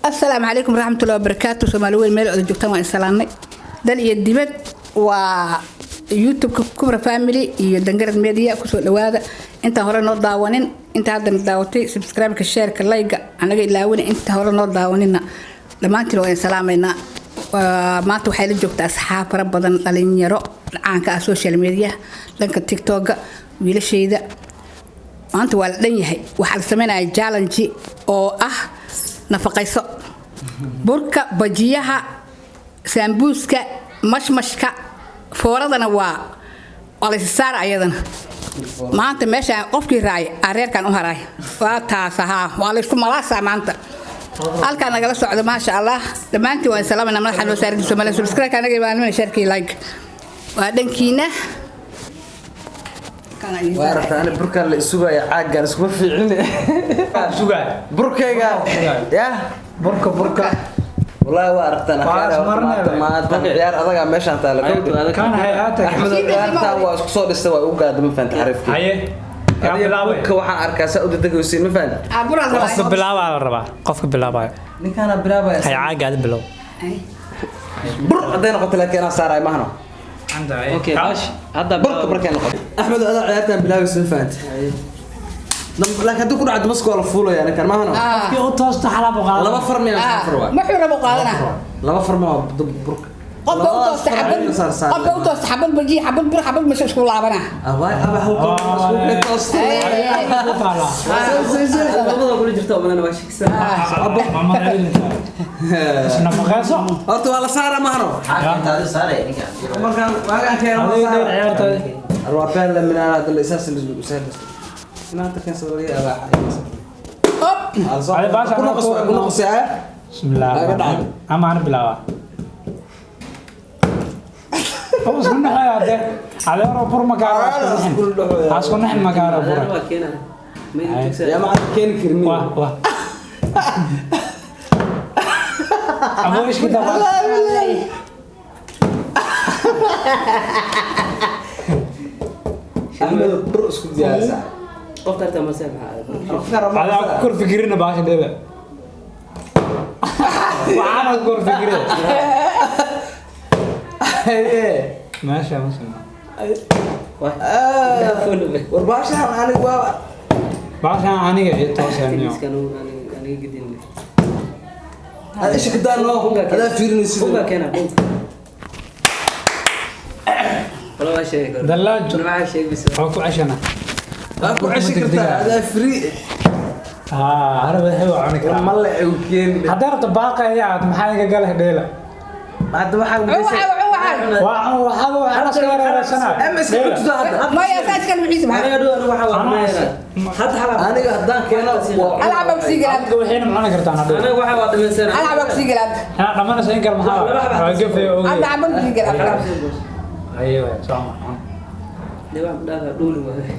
Asalaamu calaykum waraxmatullahi wabarakaatu. Soomaali weyn meel oda joogtaan waan isalaanay, dal iyo dibad. Waa YouTube-ka Kubra Family iyo Dangarad Media. Kusoo dhawaada. Intaan hore noo daawanin, inta haddana daawatay, subscribe-ka, share-ka, like-ga anaga ilaawina. Inta hore noo daawanina, dhammaantiin waa salaamaynaa. Maanta waxay la joogtaa asxaab fara badan, dhalinyaro caanka ah social media, dhanka TikTok-ga. Wiilashayda maanta waa la dhan yahay. Waxaa la sameynaya challenge oo ah nafaqayso: burka, bajiyaha, saambuuska, mashmashka, fooradana waa laysa saara ayadana. Maanta meeshaan qofkii raay areerkan u haraay waa taas ahaa, waa laysku malaasaa maanta. Halkaa nagala socdo, maasha Allah. Dhammaantiin waan salaamayna. Madaxa noo saarin Soomaaliya, subscribe anaga imaanina, share-kii, like waa dhankiina. Waa aragtaa, ani burkaan la isugaya, caaggaan iskuma fiicin. Sugaa. Burkayga ya. Burka, burka. Wallaahi waa aragtaan. Waa ismarinaya. Maanta ciyaar adagaa meeshaan taala. Kan hay-aata. Axmed, ciyaartaan waa isku soo dhistay, waa ugu gaada, ma fahanta xariifkii? Haye, yaa Adiga bilaabay? Burka waxaan arkaa saa u dedegaysiin, ma fahanta? Qofka bilaabaa la rabaa, qofka bilaabaayo. Ninkaana bilaabaya. Hay, caagaada bilow. Bur hadday noqoto laakiin anaa saaraay mahno. Okay, bash hadda. Burka markay noqoto, Axmed, adaa ciyaartaan bilaabaysa, ma fahanta? Laakiin haddii ku dhacdo maska waa la fuulaya ninkan, mahno? Qofkii u toosta xalaab u qaada. Laba far miyaa? Far waa. Muxuu rabo qaadana. Laba far ma waa burka. Qofka u toosta xabad, qofka u toosta xabad bajiya, xabad bur, xabad masha isku laabana. Abay, aba halka isku toosta. Ku taalaa. Labada kula jirta oo malena waa shiksan. Isnafaqeyso. Horta waa la saara mahno markaan waagaan keeno. Adiga dheer ciyaartaada. Waa been la minaa hadda la isaas la isaas inaanta keensa laga yaabaa. Op. Ay, baasha. Ku noqos, ku noqos. Bismillah. Laga dhacay. Ama ana bilaabaa oo isku naxaya hadee adeero bur ma gaaro. Isku naxin ma gaaro bur. Waa keena ma idin tugsaa. Yaa macaan keeni karmin. Wah wah, abo ishki daba. Axmed, bur isku diyaarisa. Qofka arta ma seen maxaa? Adaa ku kor fikirina baasha dheeda, waxaana ku kor fikire meesha ma sino. War baashahan aniga waa baashan aniga iyo toosaniyo. Iskan aniga gidin. Aad isha ka daan noo adaa fiirinaysid. Bunga keena, bunga. Wala waa sheegay karo. Dallaajo. Maxaa sheegay bis? Waa ku ceshana. Waa ku ceshi kartaa adaa free. Haa, haraba waa cuni karaa. Ma la u keeni. Haddaa rabto baaqa ayaa aad maxaa iga gale dheela. Hadda waxaa Waxa waa waxaad waxaa iska wareeraysanaa. Ama iska cunto hadda. maya saaskan wixiisa maxaa? Aniga dhow, aniga waxaa waa dhameynaa. Hadda xalaab. Aniga haddaan keeno waa Hal xabaa kusii galaad. Adiga waxayna ma cuni kartaan hadhow. Aniga waxaa waa dhameysana. Hal xabaa kusii galaad. Haa, dhammanaysa in kale maxaa waa gafay ogey. Hadda xabad kusii galaad. Ayo, soo ma Dee wax dhaafa dhuuli waay.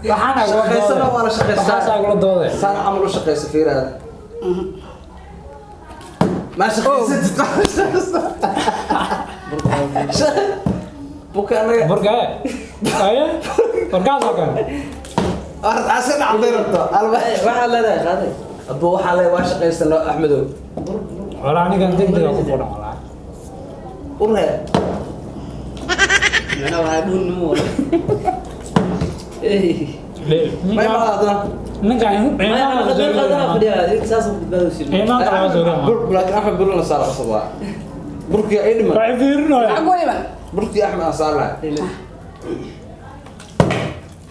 Waxaana Shaqaysana waa la shaqaystaa. Waxaasaa kula doode. Saan camal u shaqayso, fiiraada ma shaqaysatid buka anaga. Burka aye, burkaasoo kale. Ase dhacday rabto alba. Waxaa leedahay qaaday. Abu waxaa le waa shaqaysano, Axmedow. Walaa anigan degdega ku furan walaa. Urhe. Macnaha waxaa dhuulnimo waay. Eh. May ma hadana. Ninkan Maya, meel qadana fadhiyaa. Saas u badbaado siin. iimaanka laga soo gama. Bur laakiin Axmed bur la saaro cusub waa burkii ay dhiman. Waxay fiirinaya. Maxaa ku iman? Burkii Axmed aan saar lahay.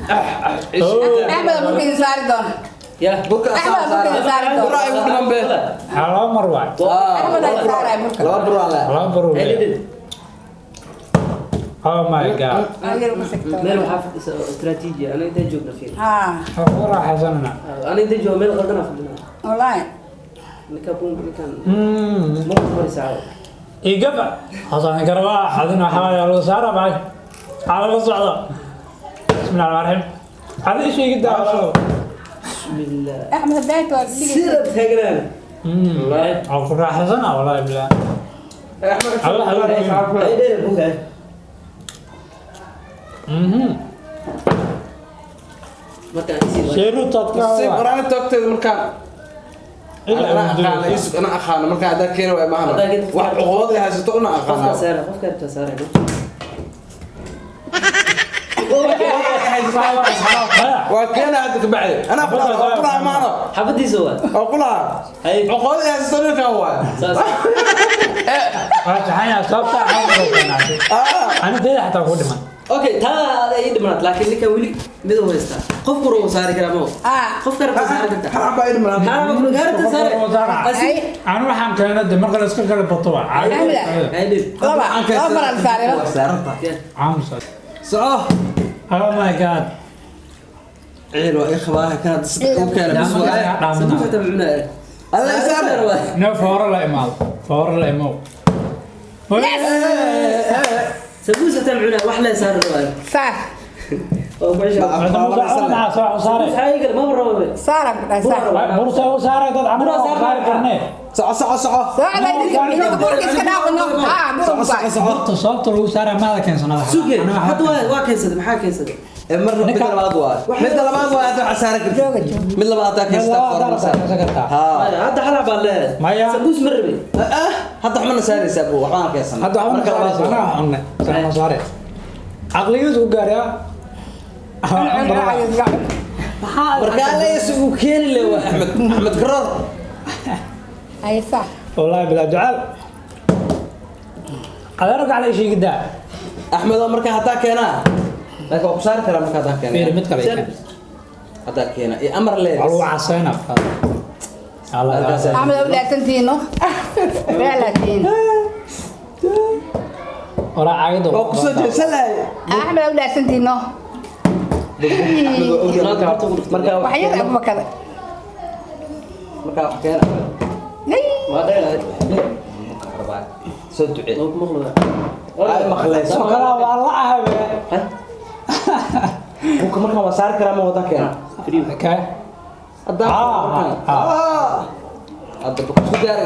Axmed burka idin saari doona. Ya. Burka aan Axmed burka idin saari saar doona. bur ay ugu dhiman be. Haa, laba mar waay. Axmed ay saaraay burka. Laba bur aan leeyahay. Laba mar waay. Hey, Oh my God. Adiga ku sigto. Meel waxaa fadhisa oo istiraatiiji ah. Aniga intaan joogna fiir. Haa. Waa ku raaxaysanana. Aniga intaan joogo meel qaldana fadhina. Wallaahi. Ninka bun ninkan marka hore saaco. Igafa xasan garba adina waxaa waaye lagu saara baay xaala la socdo. Bismillahi rahmaani rahiim, hada isheegi daa. Bismillah. Axmed hadaayta waa dhigaysa. Sida taagnaan. Wallaahi. Waa ku raaxaysana wallahi bilaa. Allah Allah. Ay dheer bunga. Markaan isii Sheeru tadka. Si quraana toogteeda markaan. Ana aqaana Yusuf, ana aqaana marka haddaa keena waay maahana. Haddaa keento- Wax cuqubad ay haysato una Qofka aqaana. saara, qofka rabta saara. Maya. Waa keena hadda ka bacdi. Ana kulaha, waa kulaha maahana. Xabadiisa waa. Waa kulaha. Hay. Cuqubad ay haysato ninkan waay. Saas. Waa saxan sababta aan u keenay. Ah. Ani deeda xataa ku dhiman. Okay, taa aad ay dhimanaad, laakiin ninkan weli mid uu haystaa. Qofku rabo saari karaa ma Ah. Qofka rabta saari kartaa. Hal xabaa idin malaha. Haa, qofka rabta saari. Ay. Aan waxaan keenay de marka la iska kala bato waa. Ahmed. Hay dhib. Laba laba mar aan saarino. Waa saaranta. Caamsa. Soco. Oh my God. Ciil waa ii qabaaha kan hadda saddex u keena bis waaye. Sanduuq xitaa ma cunaya. Alla i saar. No foora la imaado. Foora la imow. Sanduuq xitaa ma cunaya, wax la saari waayo. Saar. Oo ku cesha. Maxaa soo saaray? Maxaa iga ma rabo. Saara ku dhahay saar. Bursa u saaray dad camal Bursa oo saari karnee. Soco, soco, soco. Socda idinka burka iska dhaafano. Ah, Soco, burka. soco, soco. Horta sababta lagu saaraa maada keensanada. Suge, hadda waa keensaday, maxaa keensaday? Ee, marna midda labaad waay. Midda labaad waay hadda waxaa saaran kartid. Jooga, jooga. Mid labaad haddaa keensataa foora ma saaran. Kartaa. Haa. Maya, hadda xal baa leeyahay. Maya. Sanduuq ma rabay. Ah, hadda waxma na saaraysaa buu, waxbaan keensanaa. Hadda waxba Marka labaad waay. anaa cunne. Sama saare. Caqligiisu ku gaarayaa. Markaa la isugu keeni leh waa Axmed, Axmed Garoor. Ay saar. Wallahi bilaa ducaal. Adeerka kale sheegida. Axmed oo markaa haddaa keenaa. Laakiin waa ku saari karaa markaa haddaa Fiir keenaa. mid kale. Haddaa keenaa. Iyo amar leeyahay. Waa lagu casayna. Allah. Axmed u dhaarsantiino. Beelatiin. Ora caagada. Waa ku soo jeesan lahay. Axmed u dhaarsantiino. Axmed waa ogyahay markaa wax Wax yar keeno. abu bakada. Markaa wax keena. Nay. Waa dheerahay. Soo ducee. Waa ku maqlaya. Ay maqlayso. Kala waa la ahabe. Buka markaan waa saari karaa ma wada keena. Okay. Haddaa Ah, markaan. ah. Ah. Hadda buka isku diyaari.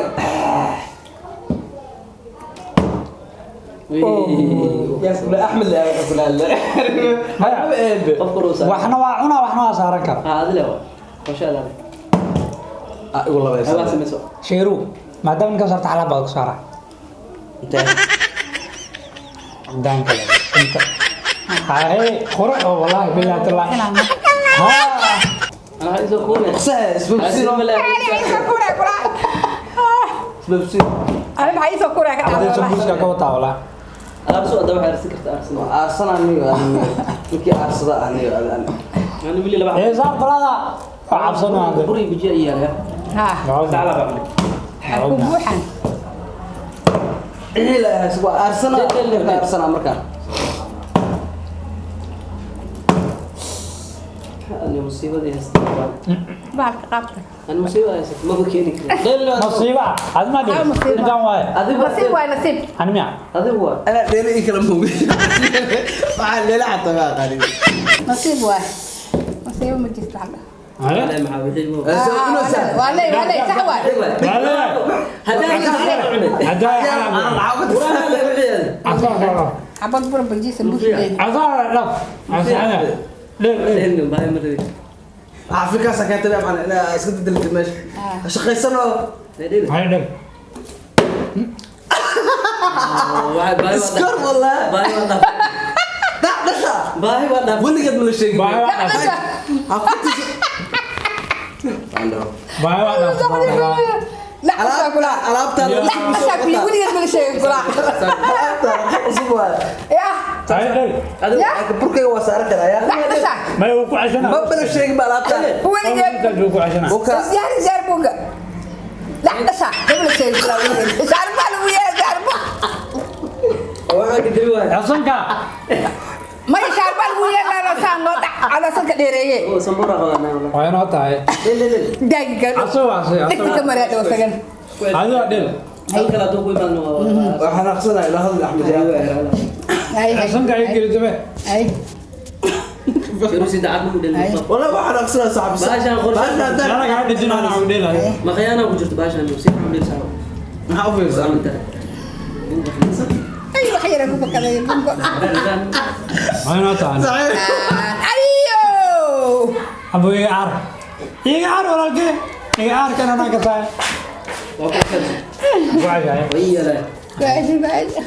Yaa kula Axmed laa waxa kula hadla. Maya. Ma eebe. Qofku rabo saari. Waxna waa cunaa waxna waa saaran kara. Ah, adile waa. Qorshe adile. Ah, igu labaysan. Waa samayso. Sheeru maadaama ninka saarta xalaal baad ku saaraa. Intee? Cadaan kale. Inta. Haye, qurux oo wallahi billahi tallahi. Ha. Ana waxaan isoo kuulay. Qsaha, isbabsiin. Kura kura. Isbabsiin. Ana maxay soo kura ka Hadii dhaafo. sambuuska ka wataa wallahi. Alaab soo adaba waxay arsi kartaa arsenal. Aarsana aniga, aniga. Ninkii aarsada aniga, aniga. Ani wili laba. Ee saar qolada. Waa cabsanaa. Buri bijiya iyo yaa. Ha. Taala baa cunay. Ku buuxan. Ciil ah, waa aarsana. Aarsana markaan. Ani musiibadii haysatay. Bahalka qaabta. Ani musiibada haysatay ma ku keeni karo. Nasiiba, aad ma Ah, dhig. musiiba. Ninkan waaye. Adigu Nasiib waay nasiib. Ani miya. Adigu waa. Ana dheele ii kala moogi. Waxaan dheele xataa ma aqaanin. Nasiib waay. Nasiib ma jirto hadda. Haye. Walahi maxaa wixii ma. Soo inuu saar. Waa ley, waa ley, sax waay. Hadaa cunay. Hadaa Ana lacag u Waa la wixii. Asaa. Xabad bur bajiis sambuus leeyahay. Asaa dhaf. Asaa. Dhig dhig. Een baa ma rabay. Afrikaas keentay baa macna inaa iska bedeltay meesha. Shaqaysano. Dheer. Haye dhig. Waa baa Iskor wallahi. Baa waa dhaaf. Dhac dhasha. Baahi waa dhaaf. Weligeed ma la sheegin. Baahi waa dhaaf. Ha ku tuso. Baahi waa dhaaf. La xasaa kula. Alaabta La xasaa kula weligeed ma la sheegin kula. Alaabta cusub waay. Yah. Haye dhig. Adigu Yah. Burkayga waa saaran karaa yaa. La xasaa. Ma uu ku cashana. Ma bala sheegin ba alaabta. Weligeed. Uu ku cashana. Buka. Ziyaar ziyaar bunga. La xasaa. Ma la sheegin kula weligeed. Shaarba lagu yeeray shaarba. waxaa ka diri waay. Xasanka. Ma shaarba lagu yeeray la saan loo dhac ala sanka dheereeye. Oo sambuura qabanaa wallahi. Waa inoo tahay. Dheel dheel. Daagi galo. Asu waa si. Dhigta ka maraa dhaw sagan. Adiga dhig. Hal kale hadduu ku imaadno waa. Waxaan aqsanaa ilaa hadal Axmed yaa. Ay. Xasanka ay gelitabe. Ay. Firuusi dacad mu dheel. Wallahi waxaan aqsanaa saaxiib. Baashaan qorshe. Baashaan haddaan- Anaga ha dhijin ana u dheelayo. Ma khiyaana ku jirto baashaan si xun dheel saawo. Maxaa u fiirsan? Ay wax yar ku bakaday bunga. Waa inoo tahay. Saaxiib. Ayo. Abu iga car. Iga car walaalkee. Niga aarkan anaa ka tahay. Waa ku xidhan. Wacay. Way yeelaya. Baaji, baaji.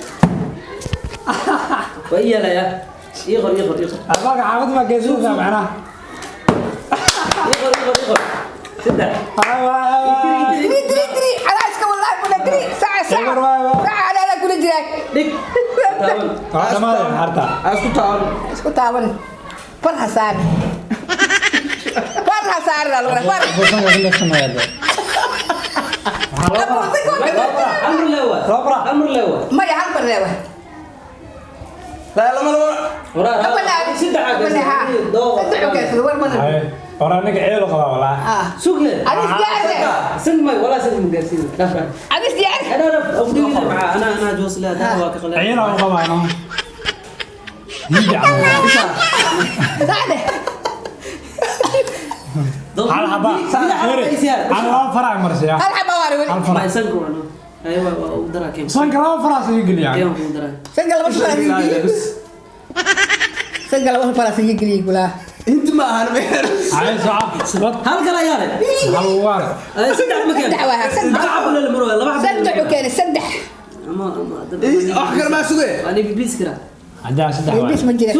Way yeelaya. Ii qor, ii qor, ii qor. Albaabka xaafadda baa geesuusa macnaha. Ii qor, ii qor, ii qor. Saddex. Diri, diri, diri. Calaaska wallaahi kuna diri. Saaca, saaca. Eber waay, waay. Saaca calaalaa kula jiraa. Dhig. Taaban. Waa dhamaaday harta. Aan isku taaban. Isku taaban. Far ha saari. Far ha saari aa lagu dhahay, far. Buusan waa la sameeyaa. Hal mar lee waay. Laba. Hal mar lee waay. Maya, hal mar leewa. Laa, lama lama. Waraa. Laba laa. Saddex aa Laba laa. gaarsiin. Doo. Saddex u keensaday, war badan. Hore ninka ceelo qabaa walaa. Ah. Sug le. Adis diyaar eh. Sank may walaa sank ma gaarsiin. Dhaaf dhaaf. Adis diyaar. أنا أنا أقول مع أنا أنا جوز لا ده هو كقلا. Ceelo u qabaa no. Hindi camal. Saade. Hal xaba. Hal laba farac marsiya. Hal xaba waa weli. Hal ما farac. يسنك وأنا أيوة ودرا كيم. Sanka laba farac sii geliyaa. كيم ودرا. Sanka laba farac sii geliye. Bas. Sanka laba farac sii geliye kulaa. Inta ma ahan meer. Ay saca. Wad هل قال يا رب. hal waar. saddex ma keen. Saddex waa, saddex. Hal xabo la maro laba xabo. Saddex u keenay, saddex. Ama ama. Wax kale maa sugay. أنا بيبيس كرا. Hadda saddex waar. Bis ma jira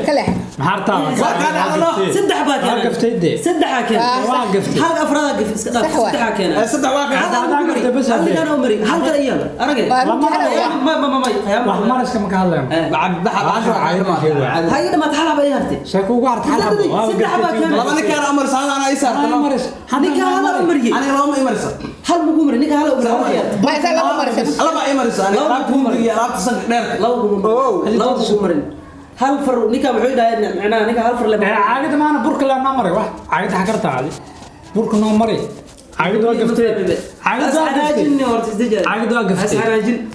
kale. Maxaa hartaa? Waa kaan hadlo. Saddex baa keen. Waa gaftay dee. Saddex keen. Waa gaftay. Hal afraad gaf iska dhaaf. Sax waay. Saddex keen. Saddex waa kaan. Hadda gaftay bas Hal hadee. kan umri. Hal kale iyal. Arage. Waa Lama runtii hal waa. ما ما ما ما. Wax mariska ma ka hadlayno. Baxa baasha waa caadi. هاي ما تحلب أي هرتي. Sheeko ugu harta hal xabo. Waa Saddex xabo gaftay. keen. Laba ninkaan amar saada anaa ii saartano. Maris. Ninka hal umriye. Aniga laba ma ii marisa. Hal mugu umri. Ninka hal umri. Ma isa laba marisan. Laba ii marisa. Aniga Laba alaabta kuma hindiga iyo alaabta sanka dheerka. Laba kuma marin. Laba kuma marin. Hal far ninka wuxuu dhahay macnaha ninka hal far lama. Caagada maana burka la noo maray wax. Caagada xakarta caadi. Burka noo maray. Caagada waa gaftay. Caagada waa gaftay. Caagada waa gaftay.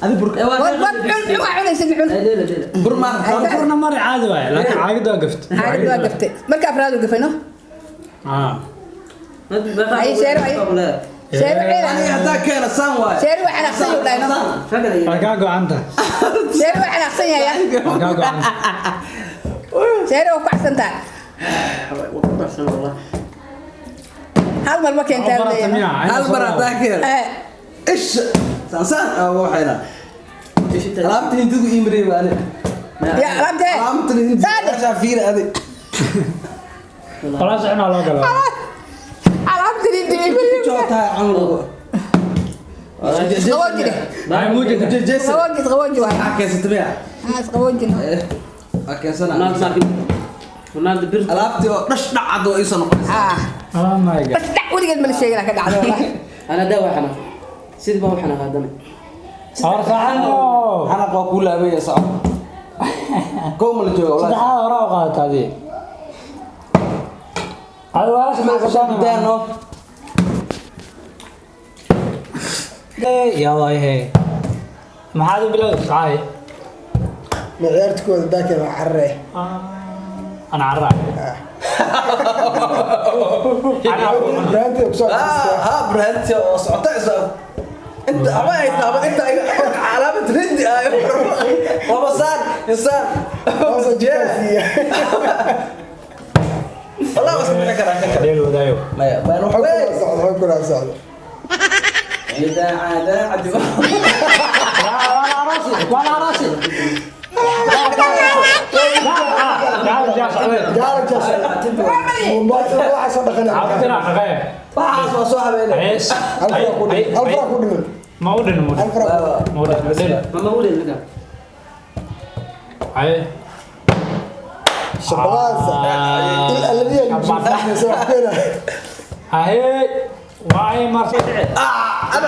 Adi burka. War war cun cun waa cunaysa cun. Bur ma Ay, Burna maray caadi waaye laakiin caagada waa gaftay. Caagada waa gaftay. Marka afraad u gafay no. Ah. Ay sheer ay. Sheer Aniga ciidan. haddaa keena saan waaye. Sheer waa xanaaqsan yahay dhahay no. Waa kaa go'anta. Sheer waa xanaaqsan yahay. Waa kaa go'anta. Sheer waa ku cagsan tahay. Hal mar ma keentaa Barata leeyahay. miyaa? Hal mar haddaa keena. Eh. Ish. Saan saan aa waxayna. Alaabta hindigu ii mariyay baa aniga. Ya alaabtee. Alaabta hindiga. Saade. Meeshaa fiiri adi. Qolaa soconaa loo galaa. Alaabta hindiga. Joogtaa camal. Qabooji dheh. Ay muujida. Jejeesa. Qabooji qabooji waay. Waxaa keensatay miyaa? Ah, is qabooji. Waa keensanaa. Alaabtii oo dhash dhacad oo ii soo noqonaysa. Ah. Oh my god. Bas dhac weligeed ma la sheegin ka dhacdo wallahi. أنا دواء حنا سيد ما هو حنا هذا Hor saxano. Xanaq waa kuu laabaya soco. Kow ma la jooga walahi. Saddexaad hore u qaadata adii. Adi waa la shaqeyn qabtaan. Daano. Yalla hey. Maxaad u bilowday saxay? Ma ciyaartikooda daakin waa carare. Ana carraa. Braantii ku soo Ah, ah, braanti oo socota isa. Inta ama ay taaba inta ay calaamad rindi ay laba saan insaan. soo jikaasiiya. Wallahi was bixi karaa kan kale. Dheel wadaayo. Maya, baan wax Xog weyn. kula socdo, xog kula socdo. Idaacada cabdi. Waa rasi, waa rasi. Gaar jaas. Mombasa waxa soo dhaqanaya. Cabdina xaqee. Waxaas waa soo habeenay. Hees. Hal fara ku dhiman. Hal fara ku dhiman. Ma u dhin Hal fara ku dhiman. ma u dhin bedel. ما هو لنا Ay. Shabalaasa. Il alladhi yajib. Soo keena. Ahee. Waay marsi. Ah, ana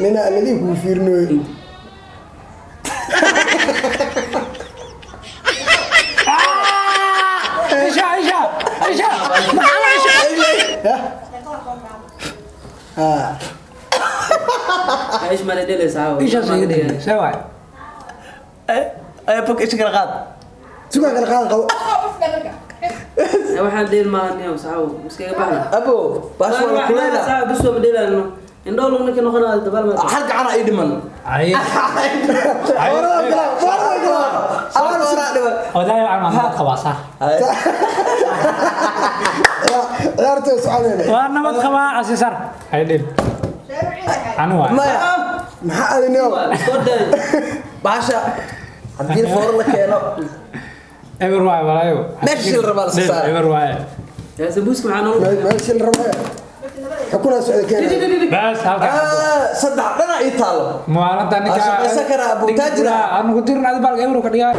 Nina alladhi ku fiirinayo. Isha isha isha. Maxaa isha? Yah. Ah. ايش ما لدي ساعة Isha sii. Sawaay. Ay, fog isha kala qaad. Sugaa kala qaad qabo. waxaan dheel maahan yow saxaw iskaga baxna Abo, baas waa la kuleynaa. saxaw bas waa dheelayno Indhool ninka noqonayo dabaal ma. Hal gacana ii dhiman. Ay. Foorada bilaab, foorada bilaab. Hal foora dhiman. Wadaay aan nabad qabaa saar. Ciyaarta way soconayna. Waa nabad qabaa asi saar. Ay dhib. Anu waay. Maya. Maxaa adinoo? Soo daay. Bahasha haddii foora la keeno Eber waay walaayo. Meeshii la rabaa la soo saaro. Eber waay. Yaa sambuuska maxaa noogu. Meeshii la rabaa. Xukunaa socda keenaya. Bas halka. Saddex dhana ii taalo. Maalinta ninka. Aan shaqaysan karaa, Abu Taajir. Aan ku dirin adi balka eber ka dhigaa.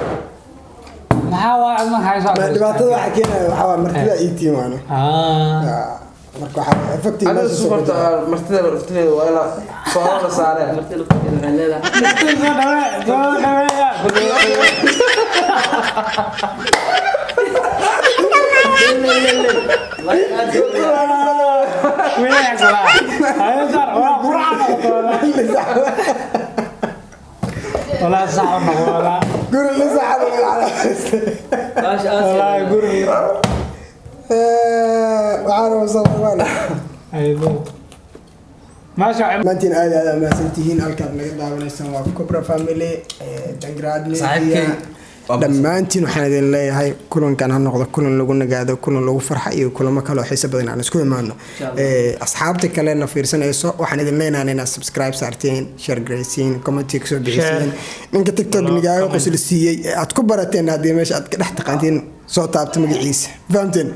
Maxaa waay adma hayso. Dhibaatada waxaa keenaya waxaa waa martida ii tiimaano. Ah. Marka waxaa effective Aniga meesha soo subarta gudbaa. martida laftideeda waa ilaa foora la saareen. Martida lafteeda waxay leedahay. Soo dhawee, soo dhaweeya. Wiilaa kala. Ayo saar, waa quraan noqoto. Walaa sax noqo walaa. Guri la saxado la calaamaystay. Baasha Aasiya. Walaa guri. Waxaana wasaqo. Aydo. Maasha Maantiin aad aad mahadsantihiin halkaad naga daawanaysaan waa Cobra Family, Dangraad Media. Saaxiibkay. Dhammaantiin waxaan idin leeyahay kulankan ha noqdo kulan lagu nagaado, kulan lagu farxa iyo kulamo kale oo xiiso badan aan isku imaano. Asxaabta kalena fiirsanayso waxaan idin leenahay inaad subscribe saarteen, share garaysiin, comment kasoo bixisiin. Ninka TikTok nigaaga qosol siiyey ee aad ku barateen haddii meesha aad ka dhex taqaantiin soo taabta magaciisa. Fahamteen?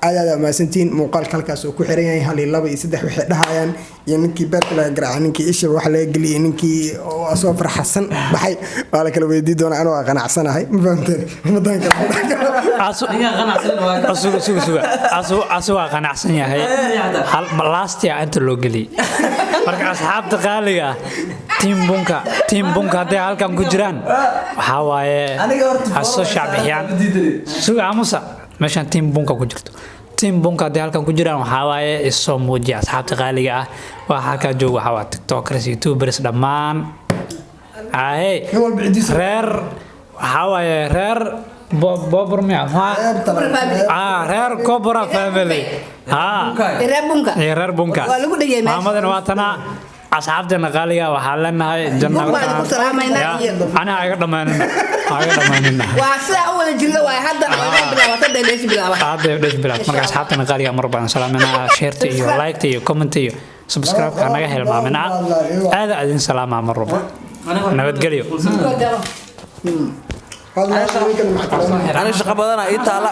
Aad aad aad mahadsantihiin. Muuqaalka halkaas uu ku xiran yahay 1 iyo 2 iyo 3 waxay dhahayaan iyo ninkii beerka laga garaacay, ninkii isha wax laga geliyay, ninkii oo soo farxasan baxay waa la kala weydii doonaa. Anuu waa qanacsanahay, ma fahamteen? Ummadan kale Ninka qanacsan waa. Asuga suga suga. Asu asu waa qanacsan yahay. Hal lastia inta loo geliyay. Marka asxaabta qaaliga ah team bunka, team bunka hadday halkan ku jiraan waxaa waaye Aniga horta ha soo shaacbixiyaan. Suga amusa meeshan team bunka ku jirto. Team bunka hadday halkan ku jiraan waxaa waaye isoo muujiya asxaabta qaaliga ah. Waxa halkaa jooga waxaa waa tiktokers, youtubers dhammaan. Ahey. Nin walba cidiisa. Reer waxaa waaye reer Bobor miya? Cobra Family. Ah, reer Cobra Family. Ah, Reer bunka. iyo reer bunka. Waa lagu dhigay meesha. Maamadan waa tana asxaabteena qaaliga waxaa leenahay janna. Bun baan ku salaamaynaa iyo- Aniga iga dhamaanina. Iga dhamaanina. Waa sidaa u wada jirna waay hadda way bilaabatay dheesh bilaabatay. Hadda dhesh bilaab. Marka asxaabteena qaaliga mar baan salaaminaa share iyo like iyo comment iyo subscribe ka naga hilmaamina. Aad aad idin salaamaa mar walba. Nabadgelyo. Hadda ninkan maxaa Aniga shaqo badanaa ii taala.